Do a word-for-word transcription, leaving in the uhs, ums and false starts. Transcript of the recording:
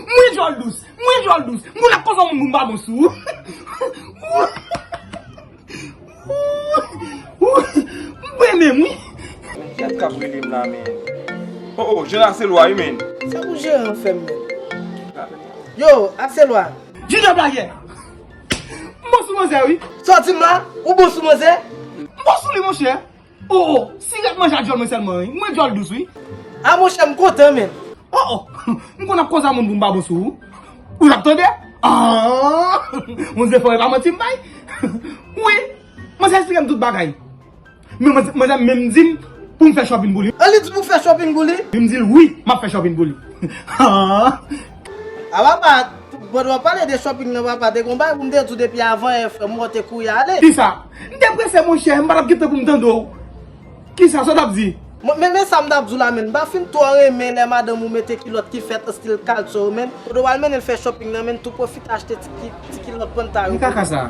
Mwen djòl dous, mwen djòl dous. Mwen ap koze yon moun pou m pa bon sou. M renmen wi. Men kiyès k ap rele m la, men? Oh, oh, Jean Aselwa, wi, men. Se pou Jean an fè m, men. Yo, Aselwa. Junior Blagè. M bon sou manzè, wi. Sa w di m la? Ou bon sou manzè? M bon sou li, monchè. Oh, oh, sirèt manje a djòl mwen sèlman, wi. Mwen djòl dous, wi. A, monchè, m kontan, men. Oh, oh, m konn ap koze a moun pou m pa bon sou ou. Ou t ap tande? Ah, monzè fò e pa manti m bay. Wi, manzè eksplike m tout bagay. Men manzè, manzè menm di m pou m fè shopping pou li. An, li di pou w fè shopping pou li? Wi, m di l wi, m ap fè shopping pou li. Ah. A papa, pandan w ap pale de shopping nan, papa, te gon bagay pou m te di w depi avan yè, frè m, ou te kouri ale. Kisa? M te prese, monchè, m pa t ap gen tan pou m tande w. Kisa, sa w t ap di? Mwen, men, men sa m t ap di w la, men, m pa fin twò renmen lè madanm ou mete kilòt ki fèt an stil kalso, men. Pandan w al mennen l fè shopping nan, men, tou pwofite achte ti ki, ti kilòt panta yo. Ki kaka sa?